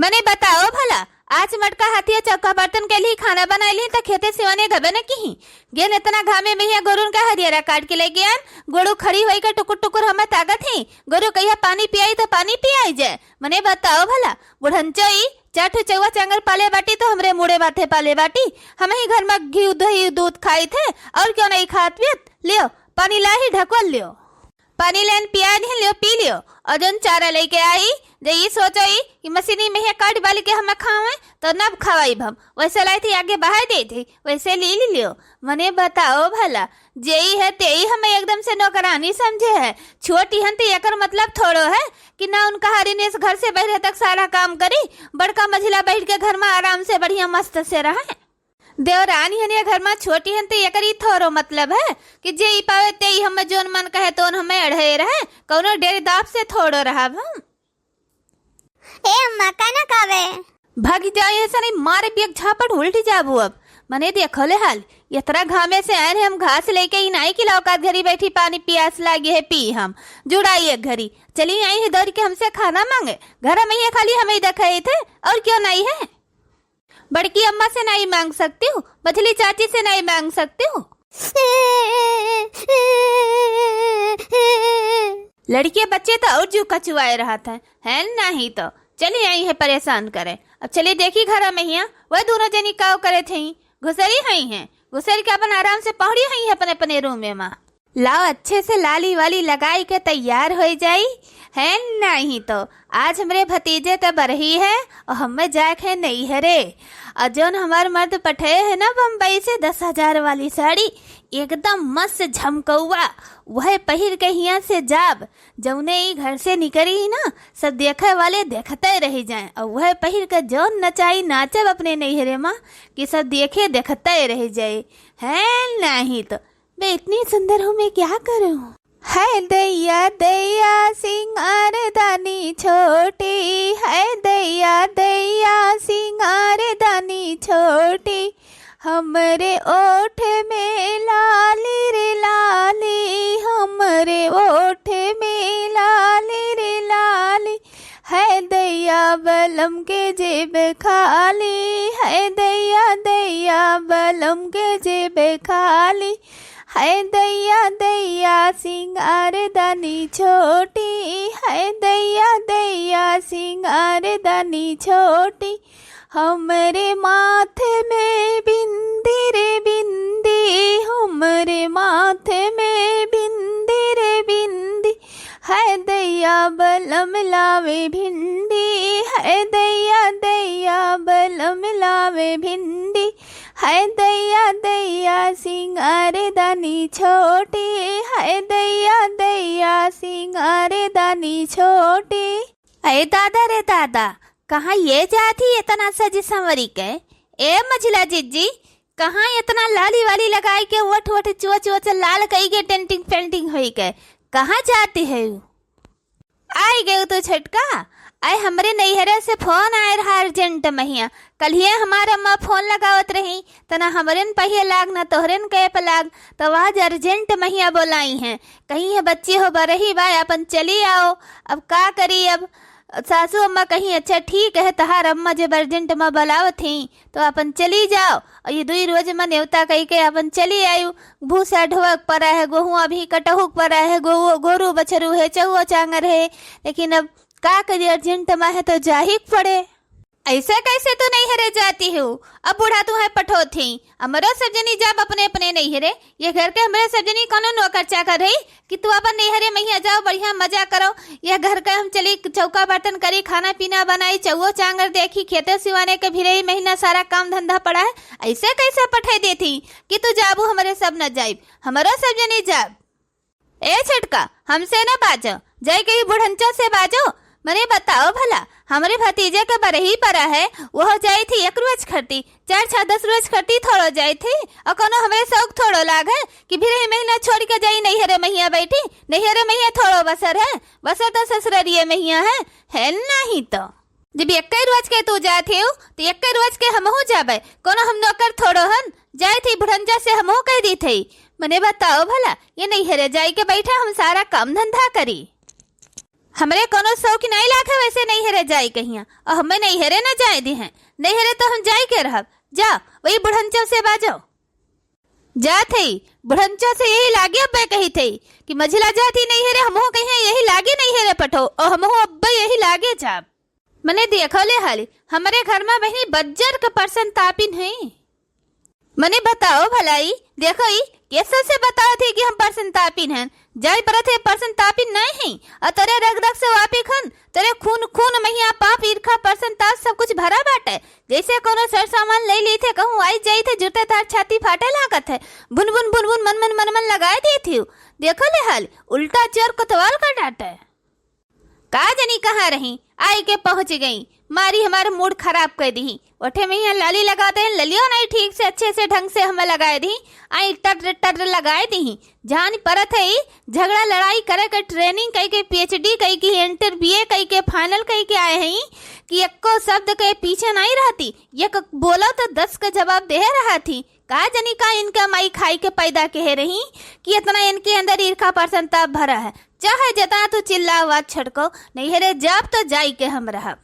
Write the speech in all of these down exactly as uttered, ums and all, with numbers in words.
मने बताओ भला, आज मटका हाथिया चौका बर्तन के लिए खाना बनाई ली तो खेते सिवाने गबे न किही। गेन इतना घामे में हिया गोरुन का हरियरा काट के लेके आन, गोरू खड़ी होई के टुकुर टुकुर हमें ताकत ही। गोरू कहिया पानी पियाई तो पानी पियाई जाए। मने बताओ भला, बुढ़ंचोई चार ठो चौवा चांगर पाले बाटी तो हमरे मुड़े माथे पाले बाटी। हम ही घर में घी दही दूध खाई थे, और क्यों नहीं खात पियत? लियो पानी ला ही ढकवल लियो। पानी लेन पिया नहीं लियो, पी लियो। और जौन चारा लेके आई, जे ई सोचो ई कि मशीनी में है काट बाल के हमें खावे, तो नब खवाई हम। वैसे लाई थी आगे बहाई दे थी, वैसे ले ली लियो। मने बताओ भला, जेई है तेई हमें एकदम से नौकरानी समझे है। छोटी हन तो एकर मतलब थोड़ो है कि ना उनका हरिन इस घर से बहरे तक सारा काम करी, बड़का मझिला बैठ के घर में आराम से बढ़िया मस्त से रहे। देवरानी हन या घर में छोटी हन तो एकर ई थोड़ो मतलब है कि जे ई पावे ते ई हमें जोन मन कहे तोन हमें अढ़े रहे, कौनो डेर दाब से थोड़ो रहब हम। ए अम्मा, का ना कावे? भागी जाओ, ऐसा नहीं मारे बियक झापट उल्टी जाबू अब। मने देखो ले हाल, इतना घामे से आए हैं हम घास लेके ही नाई की लौकात घरी बैठी पानी पियास लागे है पी हम। जुड़ाई एक घरी चली आई है दौड़ के हमसे खाना मांगे। घर में ये खाली हमें ही देखे थे और क्यों नहीं है? बड़की अम्मा से नहीं मांग सकती हूँ, मझली चाची से नहीं मांग सकती हूँ। लड़के बच्चे तो और जू कचुआए रहत हैं, हैं नहीं तो। चली आई है परेशान करे। अब चली देखी घर में हिया, वह दोनों जनी काव करे थे, घुसरी हई हैं, घुसर के अपन आराम से पहुड़ी हई है अपने अपने रूम में माँ। लाओ अच्छे से लाली वाली लगाई के तैयार हो जाई, है नहीं तो। आज हमरे भतीजे के बरही है और हमें जाए के नैहरे। और जौन हमार मर्द पठे है ना बम्बई से दस हजार वाली साड़ी, एकदम मस्त झमकौआ, वह पहिर के हिया से जाब। जौने ई घर से निकली ना, सब देखे वाले देखते रह जाए। और वह पहिर के जौन नचाई नाचब अपने नैहरे माँ कि सब देखे देखते रह जाए, है नहीं तो। मैं इतनी सुंदर हूँ, मैं क्या करूँ? है दैया दैया सिंगार दानी छोटी, है दैया दैया सिंगार दानी छोटी। हमरे ओठ में लाली रे लाली, हमरे ओठ में लाली रे लाली। है दैया बलम के जेब खाली, है दैया दैया बलम के जेब खाली। है दैया दैया सिंगार दानी छोटी, है दैया दैया सिंगार दानी छोटी। हमरे माथे में बिंदी रे बिंदी, हमरे माथे में बिंदी रे बिंदी। है दैया बलम लावे भिंडी, है दैया दैया बलम लावे भिंडी। है दैया दैया सिंगार दानी छोटी, है दैया दैया सिंगार दानी छोटी। अरे दादा रे दादा, कहाँ ये जात ही इतना सजी संवरी के? ए मझिला जिज्जी, कहाँ इतना लाली वाली लगाई के ओठ ओठ चुआ चुआ से लाल कई के डेंटिंग पेंटिंग होई के? कहाँ जाती है? आई गयो तो छोटका, आए हमरे नैहरे से फोन आए रहा अर्जेंट महिया। कल्हिए हमार अम्मा फोन लगावत रही, त ना हमरेन पहिए लाग, ना तोहरेन के पे लाग, तो आज अर्जेंट महिया बोलाई हैं। कहीं है बच्ची हो बरही बा, अपन चली आओ। अब का करी, अब सासू अम्मा कहीं अच्छा ठीक है, तहार अम्मा जब अर्जेंट में बुलावत ही, तो अपन चली जाओ। और ये दुई रोज में नेवता कही के अपन चली आयु। भूसा ढोवक पड़ा है, गोहूँ अभी कटहुक पड़ा है, गो-, गोरू बछरू है, चौवो चांगर है, लेकिन अब का करी, अर्जेंट में है तो जाही के पड़े। ऐसे कैसे तू नैहरे जाती हो? अब बूढ़ा तू है पठोत ही, हमरो सब जनी जाब अपने अपने नैहरे। ये घर के हमरे सब जनी कोनो नौकर चाकर है कि तू अपन नैहरे महिया जाओ, बढ़िया मजा करो। यह घर के हम चली चौका बर्तन करी, खाना पीना बनाई, चौवो चांगर देखी, खेते सिवाने के भी रही महीना, सारा काम धंधा पड़ा है। ऐसे कैसे पठे देती कि तू जाबू, हमरे सब न जाइब, हमरो सब जनी जाब। ए छोटका, हमसे न बाजो, जाई के ही बुढ़ंचो से बाजो। मने बताओ भला, हमरे भतीजे के बरही परा है, वह जाई थी एक रोज खरती, चार छह दस रोज खरती थोड़ो जाई थी, और कोनो हमरे शौक थोड़ो लाग है कि फिर ही महीना छोड़ के जाई नैहरे महिया बैठी, नैहरे महिया थोड़ो बसर है, बसर तो ससुररिये महिया है, है नहीं तो। जब एक्के रोज के तू जात हेउ, तो एक्के रोज के हमहू जाबे। कोनो हम नौकर थोड़ो हन, जाइत ही बुढ़ंजा से हमहू कह दीत हई। मने बताओ भला, ये नैहरे जाई के बैठा, हम सारा काम धंधा करी। हमरे कौनो शौक नाई लागे वैसे नैहरे जाए कहिया, और हमें नैहरे न जाए दिहें। नैहरे तो हम जाए के रहब। जा, वही बुढ़ंचो से बाजो। जात हई, बुढ़ंचो से यही लागे अब्बे कहित हई कि मझिला जात ही नैहरे, हमहू कहिया यही लागे नैहरे पठो, और हमहू अब्बे यही लागे जाब। मने देखो ले हाली, हमरे घर में बहिनी बज्जर के परसंतापिन हई। मने बताओ भलाई, देखो ई कैसे से बताओ थी कि हम परसंतापिन हन, जाए परत है परसंतापिन नहीं हई, और तोरे रग रग से वापिक हन, तोरे खून खून महिया पाप ईर्खा परसंताप सब कुछ भरा बाटे। जैसे कोनो सर सामान ले ली थे, कहूँ आई जाई थे, जुरते तार छाती फाटे लागत है, भुन भुन भुन भुन मन मन मन मन लगाए दी थी। देखो ले हाल, उल्टा चोर कोतवाल का डांटे। का जनी कहाँ रही, आई के पहुँच गई, मारी हमार मूड खराब कर दी। ओठे में यहाँ लाली लगाते हैं, ललियो नहीं ठीक से अच्छे से ढंग से हमें लगाए दी, आई टर्र टर्र लगाए दी। जान परत है ई, झगड़ा लड़ाई करे के ट्रेनिंग कई के, पीएचडी कई के, इंटर बीए कई के, फाइनल कई के आए हैं कि एको शब्द के पीछे नहीं रहती, एक बोलो तो दस के जवाब दे रहा थी। का जनी का इनका माई खाई के पैदा कहे रही कि इतना इनके अंदर ईर्खा परसंताप भरा है। चाहे जितना तू चिल्ला आवाज छड़को, नैहरे जाब तो जाई के हम रहब।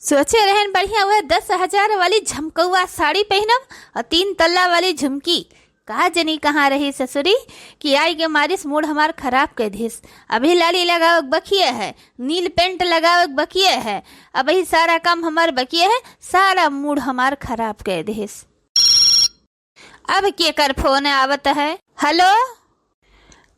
सोचे रहन बढ़िया वह दस हजार वाली झमकौआ साड़ी पहनब और तीन तल्ला वाली झुमकी। का जनी कहाँ रही ससुरी कि आई के मारिस मूड हमार खराब कर दिस। अभी लाली लगावे के बकिए है, नील पेंट लगावे के बकिए है, अबही सारा काम हमार बकिए है, सारा मूड हमार खराब कर दिस। अब केकर फोन आवत है? हेलो,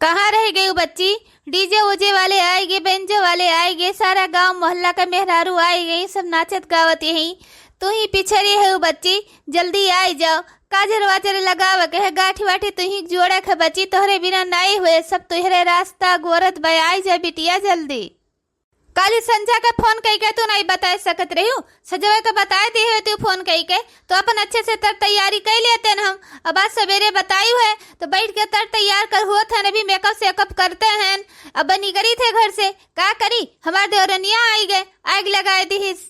कहाँ रह गई बच्ची? डीजे उजे वाले आए गए, बेंजो वाले आए गए, सारा गांव मोहल्ला का मेहरारू आए गए, सब नाचत गावत यही। तू ही पिछड़ी है बच्ची, जल्दी आई जाओ। काजर वाजर लगावे के है, गाठी वाठी तू ही जोड़े के बच्ची, तोहरे बिना नाई हुए, सब तुहरे रास्ता गोरत बा, आई जा बिटिया जल्दी। काली संझा के फोन कई के तू नहीं बताए सकत रही हूँ, सजवे के बताए दी है तू फोन कई के, तो अपन अच्छे से तर तैयारी कई लेते न हम। अब आज सवेरे बताई है तो बैठ के तर तैयार कर हुआ था, अभी मेकअप सेकअप करते हैं। अब निकली थे घर से, का करी, हमार देवरनिया आई गए, आग लगाए दी हिस।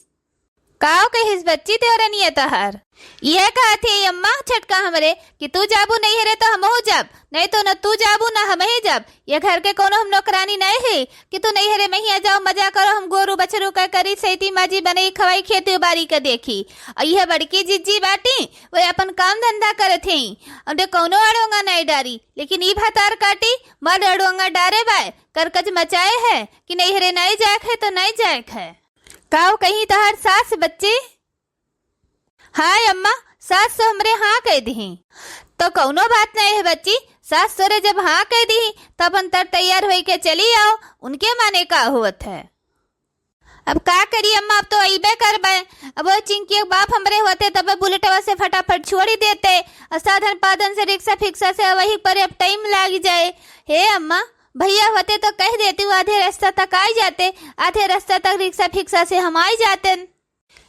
काव कहिस बच्ची देवरनिया तहार? यह कहत है अम्मा छोटका हमरे कि तू जाबू नैहरे तो हमहू जाब, नहीं तो न तू जाबू न हमही जाब। ये घर के कोनो हम नौकरानी नहीं है कि तू नैहरे महिया जाओ, मजा करो, हम गोरू बछरू का करी, सैती माजी बनई खवाई, खेती बारी का देखी। और यह बड़की जिज्जी बाटी, वे अपन काम धंधा करत हैं, उनके कोनो अड़ोंगा नहीं डारी, लेकिन ई भतार काटी मर अड़ोंगा डारे बाय, करकच मचाए है कि नैहरे नहीं जाए है तो नहीं जाए है। काव कहीं तहार सास बच्ची? हाय अम्मा, सास तो हमरे हाँ कह दिही। तो कौनो बात नहीं है बच्ची, सास तोरे जब हाँ कह दिही, तो अपन तर तैयार होई के चली आओ, उनके माने का होत है। अब का करी अम्मा, अब तो अइबे करबे। अब वो चिंकी के बाप हमरे होते, तबे बुलेटवा से फटाफट छोड़ी देते, और साधन पाधन से, रिक्शा फिक्सा से वही पर अब टाइम लाग जाए। हे अम्मा, भैया होते तो कह देती, वो आधे रास्ता तक आई जाते, आधे रास्ता तक रिक्शा फिक्सा से हम आई जाते।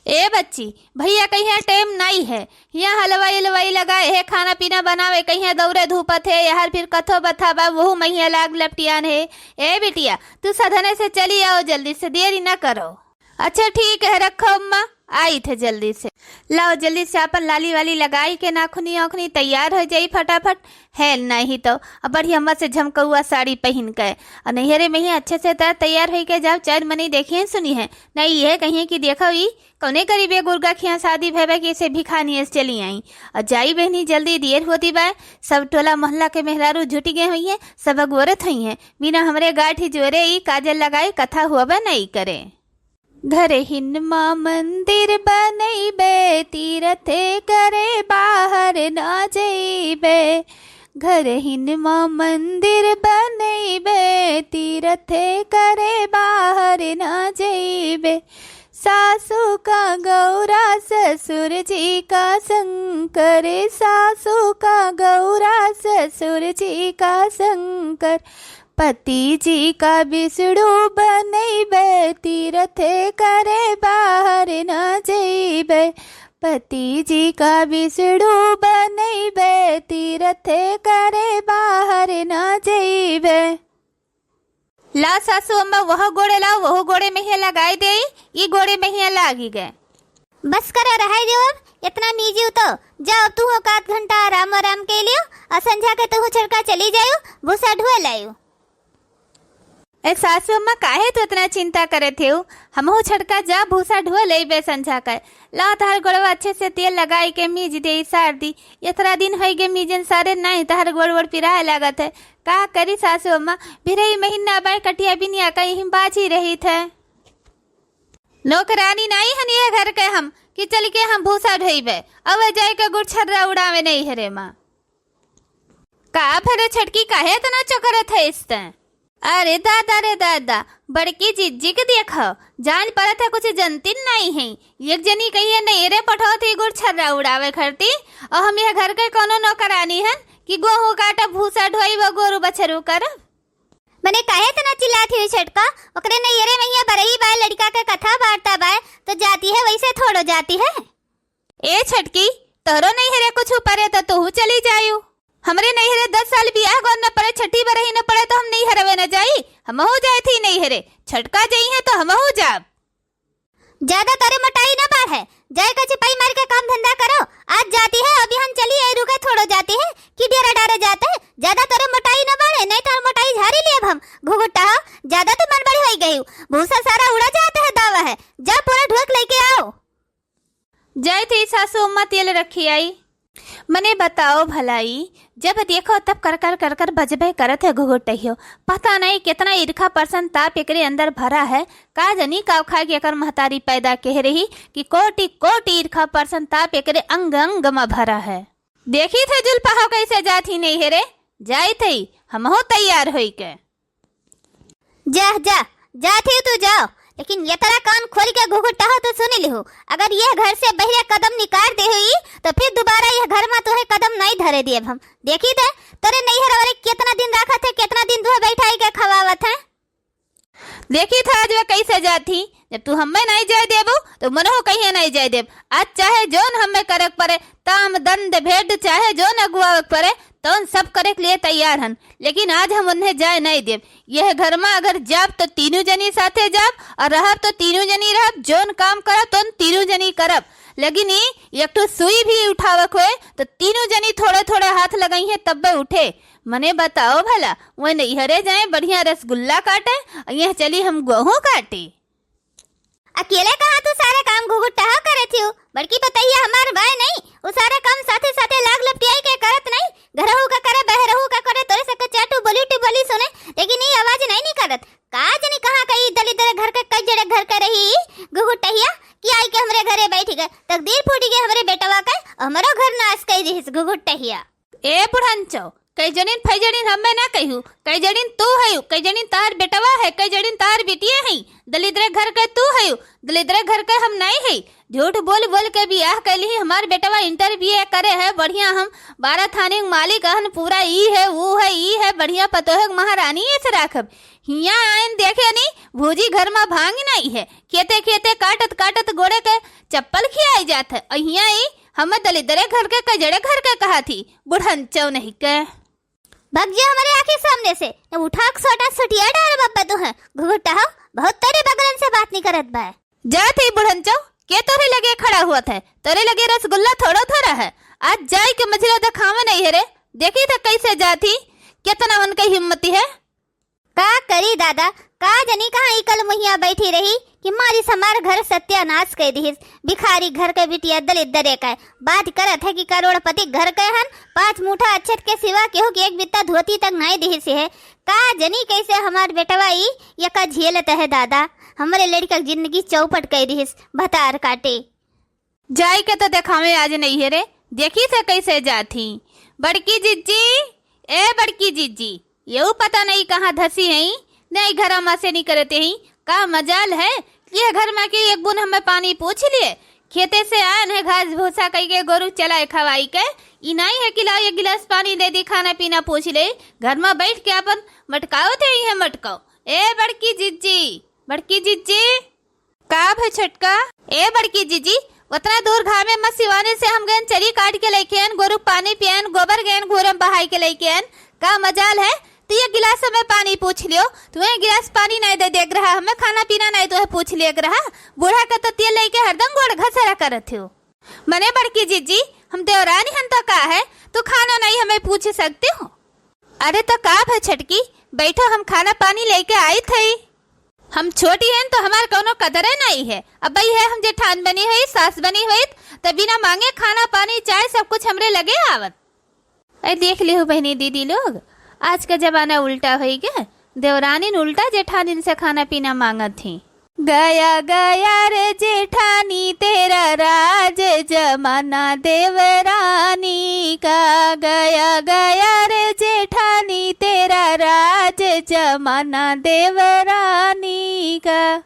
ए बच्ची, भैया कहिया टाइम नाई है, हियाँ हलवाई अलवाई लगाए है, खाना पीना बनावे, कहिया दौरे धूपत है, यार फिर कथो बथा बा, वहू महिया लाग लपटियान है। ए बिटिया, तू सधने से चली आओ, जल्दी से देरी न करो। अच्छा ठीक है, रखो अम्मा, आई थे जल्दी से। लाओ जल्दी से अपन लाली वाली लगाई के नाखुनी ओखनी तैयार हो जाई फटाफट। है नहीं तो अब बढ़िया मस्त झमकौआ साड़ी पहन के और नैहरे में ही अच्छे से तर तैयार होई के जाओ, चार मनी देखिए सुनी है, नहीं ये कहिए कि देखो ई कौने गरीबे गुर्गा खिया शादी भय बा कि इसे भिखानी से चली आई। और जाई बहनी जल्दी, देर होती बा, सब टोला मोहल्ला के मेहरारू जुटी गए हुई हैं, सब अगोरत हुई हैं, बिना हमरे गाठी जोरे ई काजल लगाए कथा हुआ बा नहीं करे। घरहिन मा मंदिर बनइबे, तीरथे करे बाहर ना जइबे। घरहिन मा मंदिर बनइबे, तीरथे करे बाहर ना जइबे। सासू का गौरा ससुर जी का शंकर, सासू का गौरा ससुर जी का शंकर। पति जी का बिसड़ू बनइबे, तीरथे करे बाहर ना जइबे। पति जी का बिसड़ू बनइबे, तीरथे करे बाहर ना जइबे। ला सासू अम्मा, वह गोड़े लाओ, वह गोड़े में ही लगाई देई, ई गोड़े में ही लागी गए। बस करो, रहाई दियो अब, इतना मीजियो तो। जाओ, तू हो आध घंटा आराम आराम के लियो, और संझा के तू हो छड़का चली जायो, भूसा ढुआ लायो। ए सासू अम्मा, काहे तू इतना चिंता करत हेउ? हमहू छोटका जा भूसा ढो लेबे संझा के। ला तहर गोड़वा अच्छे से तेल लगाई के मीज देई सार दी। इतना दिन होई गे मीजन सारे नाई, तहर गोड़ वोड़ पिराए लागत है। का करी सासू अम्मा, भिरई महीना बाय कटिया बिनिया का यहीं बाझी रहित है। नौकरानी नाई हन ये घर के हम कि चल के हम भूसा ढोइबे, अब जाए के गुड़छर्रा उड़ावे नैहरे मा। का भरे छोटकी, काहे इतना चकरत है इस तैं? अरे दादा रे दादा, बड़की जिज्जी के देखो, जान पड़त है कुछ जनतिन नाई है। एक जनी कहिए नैहरे पठौत ही गुड़छर्रा उड़ावे खरती, और हम यह घर के कोनो नौकरानी हन कि गोहूँ काटब, भूसा ढोइब, गोरू बछरू करब। मने काहे इतना चिल्लात ही छोटका? ओकरे नैहरे मइया बरही बाय, लड़का के कथा वार्ता बाय, तो जाती है, वैसे थोड़ो जाती है। ए छोटकी, तोहरो नैहरे कुछ परे तो तू चली जायू। हमरे नैहरे दस साल बियाह गौन न पड़े, छठी बरही न पड़े तो हम नैहरवे न जाई, हमहू जाए थी नैहरे। छोटका जई है तो हमहू जाब। ज्यादा तोरे मोटाई न बढ़े, जाए का छिपाई मार के काम धंधा करो। आज जाती है, अभी हम चली, ए रुके थोड़ो जाती है कि डेरा डारे जाते। ज्यादा तोरे मोटाई न बढ़े, नहीं तो मोटाई झारी लिए हम। घुघुट्टा हो, ज्यादा तू मन बड़ी होई गई। भूसा सारा उड़ा जाता है, दावा है। जा पूरा ढोक लेके आओ। जाए थे सासू अम्मा, तेल रखी आई। मने बताओ भलाई, जब देखो तब कर कर कर कर बजबे करत है घुघुटहियो। पता नहीं कितना ईर्खा परसन ताप एकरे अंदर भरा है। का जनी का खा के एकर महतारी पैदा कह रही कि कोटि कोटि ईर्खा परसन ताप एकरे अंग अंग में भरा है। देखी थे जुल्फा हो कैसे जात ही नैहरे, जाई थई हमहू तैयार होई के। जा, जा, जात ही तू जाओ, लेकिन यतरा कान खोल के घुघुट्टा हो तो सुन लिहो, अगर यह घर से बहरे कदम निकाल दे हुई, तो फिर दोबारा यह घर में तुहे कदम नहीं धरे दिए हम। देखी दे, तोरे नैहर वाले कितना दिन रखत है, कितना दिन तुहे बैठाई के खवावत है। देखी था आज वे कैसे जात ही, जब तू हमें नहीं जाए देबो, तो मनहो कहिए नहीं जाए देब। आज चाहे जोन हमें करक पड़े, ताम दंड भेद चाहे जोन अगुआवक पड़े, तौन सब करे के लिए तैयार हन, लेकिन आज हम उन्हें जाए नहीं देब। यह घर में अगर जाब तो तीनों जनी साथे जाब, और रहब तो तीनों जनी रहब, जोन काम करब तो तीनों जनी करब। लेकिन ई एक ठो सुई भी उठावक होए तो तीनों जनी थोड़े थोड़े हाथ लगाई है तब्बे उठे। मने बताओ भला, वो नैहरे जाए बढ़िया रसगुल्ला काटे, और यह चली हम गोहूँ काटे। अकेले कहाँ तू सारा काम घुघुट्टा हो करे थियो? बड़की पतैया हमार बाय नहीं, वो सारा काम साथे साथे लाग लपटियाई के करत नहीं, घरहू का करे, बहरहू का करे, तोरे सबके चाटू बोली टू बोली सुने, लेकिन ये आवाज नहीं निकलत। का जनी कहाँ कई दलिद्र घर के, कई जड़े घर के रही घुघुट्टहिया कि आई के हमरे घरे बैठ गए, तकदीर फूट गए हमरे बेटवा के, हमरो घर नाश कर दिहिस घुघुट्टहिया। ए बुढ़ंचो, कई जनिन फैजनिन हमें ना कहू, कई जनिन तू हयू, कई जनिन तार बेटवा है, कई जनिन तार बिटिये है। दलिद्रे घर के तू हयू, दलिद्रे घर के हम नहीं है। झूठ बोल बोल के बियाह कैली ही, हमार बेटवा इंटर बीए करे है, बढ़िया हम बारह थाने के मालिक अहन, पूरा ई है, वो है, ई है, बढ़िया पतोहे के महारानी ऐसे राखब। हियाँ आइन देखे नी, भूजी घर में भांग नहीं है, खेते खेते काटत काटत गोड़े के चप्पल खियाई जात है, और हियाँ ई हम दलिद्रे घर के, कजड़े घर के कहा थी, बुढ़ंचो नहीं के। भग जे हमरे आँखी सामने से, न उठा के सोटा सोटिया डाल बब्बा तू है। घुघुट्टा हो, बहुत तेरे बगलन से बात नहीं करत बा। जा थे बुढ़ंचो, के तोरे लगे खड़ा हुआ था? तोरे लगे रसगुल्ला थोड़ो थोड़ा है। आज जाई के मझिला दिखावे नहीं है रे, देखी था कैसे जाती, कितना उनके हिम्मती है। का करी दादा, का जनी कहाँ ई कल मुहिया बैठी रही कि मारी समार घर सत्यानाश कर दिहिस। भिखारी घर के बिटिया दलित दरे का बात करत है कि करोड़पति घर के हन, पाँच मुठा अच्छत के सिवा केहू के एक बित्ता धोती तक नहीं दिहिस है। का जनी कैसे हमार बेटवा ई यका झेलत है दादा, हमरे लड़का के जिंदगी चौपट कर दिहिस भतार काटे। जाई के तो देखावे आज नहीं है रे, देखी थे कैसे जात ही। बड़की जिज्जी, ए बड़की जिज्जी, येऊ पता नहीं कहाँ धसी हैं, नहीं घरा मा से निकरते हैं। का मजाल है, यह घर मा के एक बून हमें पानी पूछ लिए, खेते से आन है घास भूसा कई के गोरू चलाए खवाई के, ई नहीं है कि लाओ एक गिलास पानी दे दी, खाना पीना पूछ ले, घर मा बैठ के अपन मटकाओ थे ही है मटकाओ। ए बड़की जिज्जी, बड़की जिज्जी। का भई छोटका? ए बड़की जिज्जी, उतना दूर घामे मा सिवाने से हम गएन चरी काट के लेके आएन, गोरू पानी पियाएन, गोबर गएन घूरे मा बहाई के लेके आएन। का मजाल है, तू एक गिलास हमें पानी पूछ लियो, तू एक गिलास पानी नहीं दे देख रहा, हमें खाना पीना नहीं तो है पूछ लिया रहा। बूढ़ा का तो तेल लेके हरदम गोड़ घसरा करत हो। मने बड़की जिज्जी, हम देवरानी हन तो का है, तू खाना नहीं हमें पूछ सकती हो? अरे तो का भई छटकी, बैठो, हम खाना पानी लेके आइत हई। हम छोटी हन तो हमार कौनो कदरे नहीं है। अब भाई है, हम जेठान बनी हुई, सास बनी हुई, त बिना मांगे खाना पानी, चाय, सब कुछ हमरे लगे आवत। ऐ देख लिहो बहनी दीदी लोग, आज का जमाना उल्टा होई गया। देवरानिन उल्टा जेठानिन से खाना पीना मांगत ही। गया गया रे जेठानी तेरा राज, जमाना देवरानी का। गया गया रे जेठानी तेरा राज, जमाना देवरानी का।